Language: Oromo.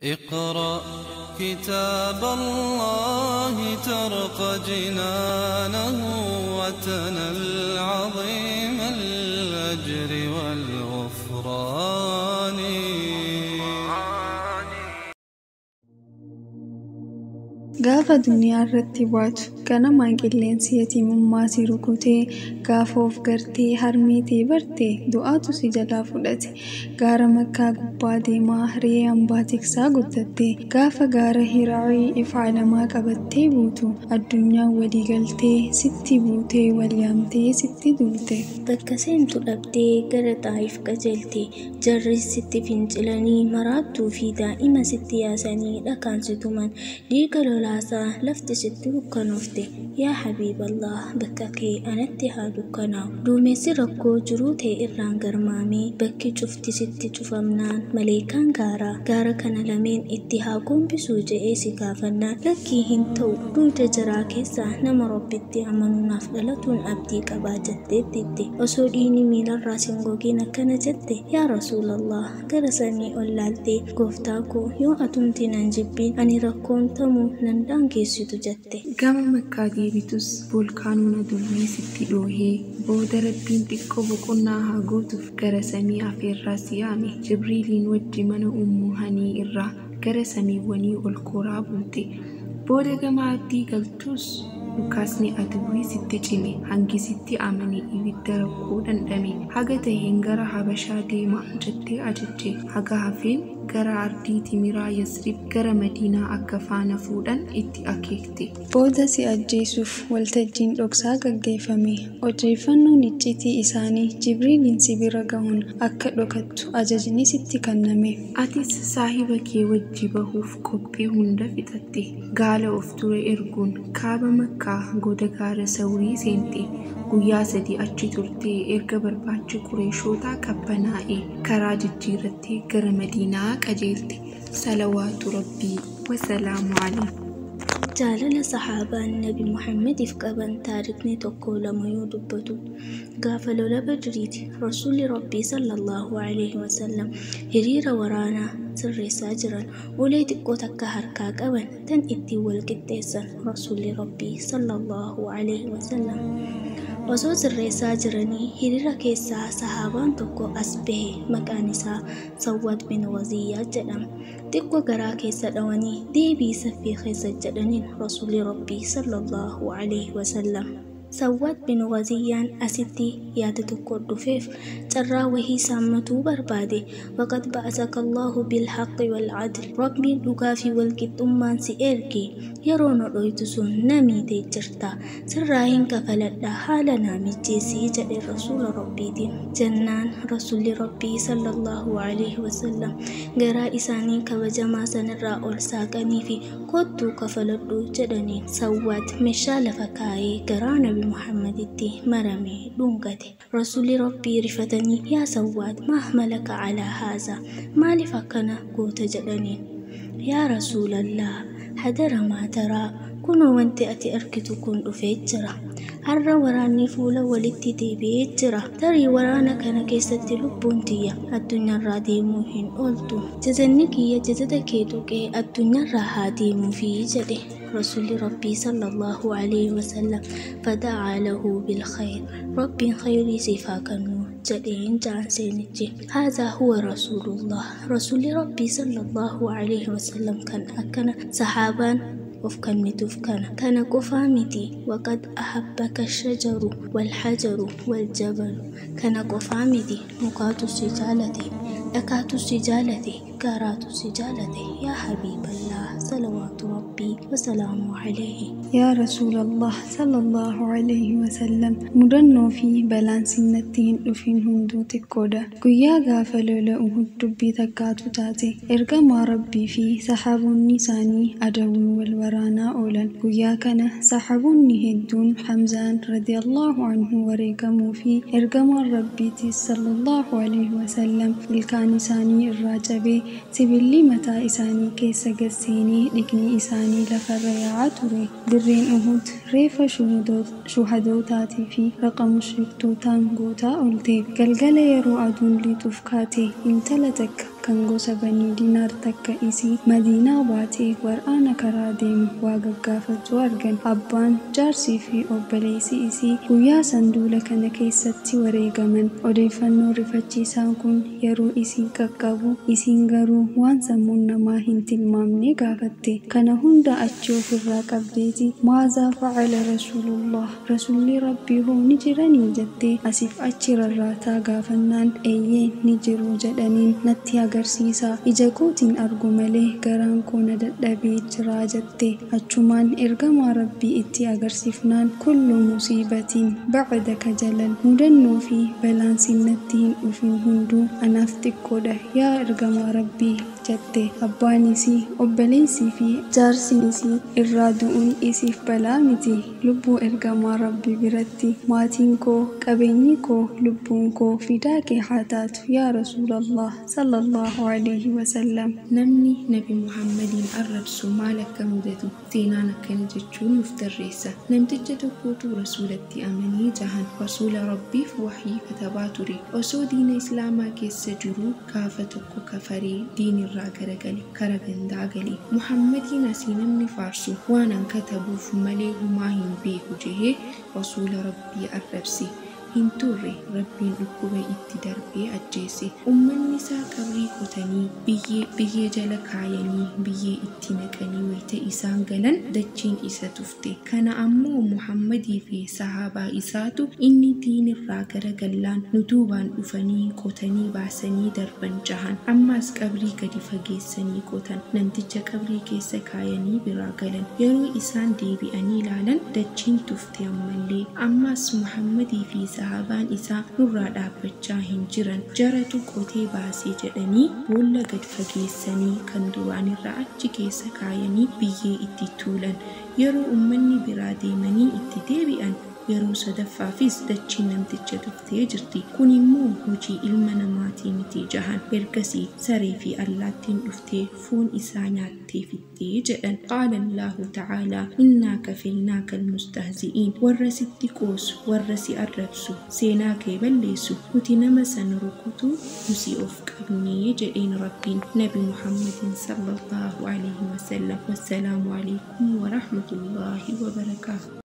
اقرأ كتاب الله ترق جنانه وتنل عظيم الأجر والغفران. Gaafa duniyaa irratti baatu ganamaan qilleensi yatiimummaa si rukutee, gaafa of gartee harmee tee barte du'aatu si jalaa fudhate. Gaara Makkaa gubbaa deemaa re'ee hambaa tiksaa guddatte. Gaafa gaara Hiraa'ii ifa alamaa qabattee buutu addunyaan walii galtee sitti buutee wal yaamtee sitti duulte. Bakka seentu dhabdee gara Xaayif qajeelte. Jarris sitti fincilanii maraattuu fi daa'ima sitti yaasanii dhakaan si tuman. Dhiiga lolaasaa lafti sitti dukkanoofte. Yaa Habiiballah, bakka kee anatti haa dukkanaa'u. Duumessi rakkoo jiruu ta'e irraan garmaamee bakki cufti sitti cufamnaan maleekaan gaaraa gaara kana lameen itti haa gombisuu je'ee si gaafannaan lakkii hin ta'u, dugda jaraa keessaa nama Rabbitti amanu naaf dhalatuun abdii qabaa jetteetti. Osoo dhiigni miilarraa sin gogiin akkana jette: yaa Rasuulallah, gara samii ol laaltee gooftaa koo yoo atumti nan jibbiin ani rakkoon tamuu nan daangeessitu jette. Gama Makkaa deebitus volkaanoon aduwwii sitti dhoohee booda Rabbiin xiqqoo boqonnaa haa gootuuf gara samii afeerraa si yaame. Jibriiliin wajji mana Ummuu Hanii irraa gara samiiwwanii ol koraa buute. Booda gama ardii galtus dhukaasni aduwwii sitti cime. Hangi sitti amane ibidda rakkoo dhandhame. Haga taheen gara Habashaa deema jettee ajajje. Haga hafeen gara ardii Timiraa Yasrib gara Madiinaa akka faana fuudhan itti akeekte. Booda si ajjeesuuf waltajjiin dhoksaa gaggeeffame. Odeeffannoon icciitii isaanii Jibriiliin si bira gahuun akka dhokattu ajajni sitti kenname. Atis saahiba kee wajji bahuuf qophii hunda fixatte. Gaala of dura erguun kaaba Makkaa goda gaara Sawrii seente. Guyyaa 3 achi turtee erga barbaachi Qureeshootaa qabbanaa'e karaa jijjiirrattee gara Madiinaa qajeelte. Salawaatu Rabbii wasalaamu alayhi. Jaalala sahaabaan Nabi Muhammadiif qaban taarikni tokko lama yoo dubbatu, gaafa lola Badriiti Rasuulli Rabbii sallallahu alaihi wasallam hiriira waraanaa sirreessaa jiran. Ulee xiqqoo takka harkaa qaban tan ittiin wal qixxeessan. Rasuulli Rabbii sallallahu alaihi wasallam osoo sirreessaa jiranii hiriira keessaa sahaabaan tokko as bahe. Maqaan isaa Sawwaad bin Waziyyaa jedhama. Xiqqoo garaa keessa dhawanii deebii saffii keessa jedhaniin Rasuulli Rabbii sallallahu alaihi wasallam. Sawwaad bin Waziyyaan asitti yaada tokko dhufeef carraa wahii saammatuu barbaade. Waqad ba'asaka Allahu bilhaqqi wal'adl, Rabbiin dhugaa fi walqixxummaan si erge. Yeroo na dhoytu sun na miitee jirta, sirraa hin kafaladha, haala naa mijjeessii jedhe Rasuula Rabbiitiin. Jennaan Rasuulli Rabbii sallallahu alaihi wasallam garaa isaanii kabajamaa sanirraa ol saaqanii fi kottuu kafaladhu jedhaniin. Sawwaad meeshaa lafa kaa'ee garaa Nabi Muhammaditti marame dhungate. Rasuulli Rabbii rifatanii, yaa Sawwaad, maa malaka alaa haazaa, maaliif akkana goota jedhaniin. Yaa Rasuulallah, hadara maa taraa, kunoo wanti ati argitu kun dhufee jira. Har'a waraanni fuula walitti deebi'ee jira. Tarii waraana kana keessatti lubbuun tiyya addunyaarraa deemuu hin ooltu. Jazanni kiyya jazada kee tuqee addunyaarraa haa deemuufi jedhe. Rasuulli Rabbii sallallahu alaihi wasallam fada'aa lahu bilkhayr, Rabbiin khayrii siif haa kennu jedheen jaan seenichi. Haazaa huwa Rasuulullah. Rasuulli Rabbii sallallahu alaihi wasallam kan akkana sahaabaan of kennituuf kana. Kana qofaa miti, waqad ahabbaka shajaru walhajaru waljabalu. Kana qofaa miti, mukaatu si jaalate, dhakaatu si jaalate, gaaraatu si jaalate. Yaa Habiiballah, salawaatu Rabbii wasalaamu alayhi. Yaa Rasuulallah sallallahu alaihi wasallam, mudannoo fi balaan sinnatti hin dhufin hunduu xiqqoodha. Guyyaa gaafa lola Uhud dubbii takkaatu taate. Ergamaa Rabbii fi sahaabonni isaanii adawwiin wal waraanaa oolan. Guyyaa kana sahaabonni hedduun Hamzaan radiyallahu anhu wareegamuu fi ergamaan Rabbiitis sallallahu alaihi wasallam ilkaan isaanii irraa cabee sibiilli mataa isaanii keessa gad seenee dhiigni isaanii lafarra yaa'aa ture. Dirreen Uhud reefa shuhadootaatii fi raqa mushriktootaan guutaa oolte. Galgala yeroo aduun lixuuf kaate intala takka kan gosa Banii Dinaar takka isii Madiinaa baatee waraana karaa deemu waa gaggaafatu argan. Abbaan, jaarsii fi obboleessi isii guyyaa san duula kana keessatti wareegaman. Odeeffannoo rifachiisaan kun yeroo isii qaqqabu isiin garuu waan sammuun namaa hin tilmaamne gaafatte. Kana hunda achi ofirraa qabdeeti maazaa facala rasuulullah, rasuulli rabbii hoo ni jiranii jettee asiif achi rarraataa gaafannaan eeyyee ni jiru jedhaniin. Natti agarsiisaa, ija kootiin argu malee garaan koo na dadhabee jira jette. Achumaan ergamaa rabbii itti agarsiifnaan kullu musiibatiin bacdaka jalal, mudannoo fi balaan sinnatti hin dhufin hunduu anaaf xiqqoodha yaa ergamaa rabbii jette. Abbaan isii, obboleessii fi jaarsi isii irraa du'uun isiif balaa miti. Lubbuu ergamaa rabbii biratti maatiin koo, qabeenyi koo, lubbuun koo fidaa kee haa taatu yaa rasuulallah sallallahu alaihi wasallam. Namni Nabi Muhammadiin arrabsu maal akka mudatu seenaan akkana jechuun nuuf tarreessa. Namticha tokkotu rasuulatti amanee jahan rasuula rabbiif wahyii katabaa ture. Osoo diina islaamaa keessa jiruu gaafa tokko kafaree diinirraa garagale, kara gandaa gale. Muhammadiin asii namni faarsu waan an katabuuf malee humaa hin beeku jehee rasuula rabbii arrabse. Hin turre rabbiin dhukkuba itti darbee ajjeese. Uummanni isaa qabrii qotanii biyyee jala kaayanii biyyee itti naqanii wayita isaan galan dachiin isa tufte. Kana ammoo Muhammadii fi sahaabaa isaatu inni diinirraa garagallaan nu duubaan dhufanii qotanii baasanii darban jahan. Ammaas qabrii gadi fageessanii qotan. Namticha qabrii keessa kaayanii biraa galan. Yeroo isaan deebi'anii ilaalan dachiin tufte ammallee. Ammaas Muhammadii fi sahaabaan isaa nurraa dhaabbachaa hin jiran, jaratu qotee baasee jedhanii boolla gad fageessanii kan duraanirraa achi keessa kaayanii biyyee itti tuulan. Yeroo uummanni biraa deemanii itti deebi'an yeroo sadaffaafis dachiin namticha tuftee jirti. Kun immoo hojii ilma namaatii miti jahan. Ergasii saree fi allaattiin dhuftee foon isaa nyaattee fixxee jedhan. Qaala Allaahu ta'aalaa innaa kafaynaaka almustahzi'iin, warra sitti qoosu, warra si arrabsu, seenaa kee balleessu nuti nama sana rukutuu nusi of qabnee jedheen rabbiin Nabi Muhammadin sallallahu alaihi wasallam. Wassalaamu alaikum warahmatullaahi wabarakaatuh.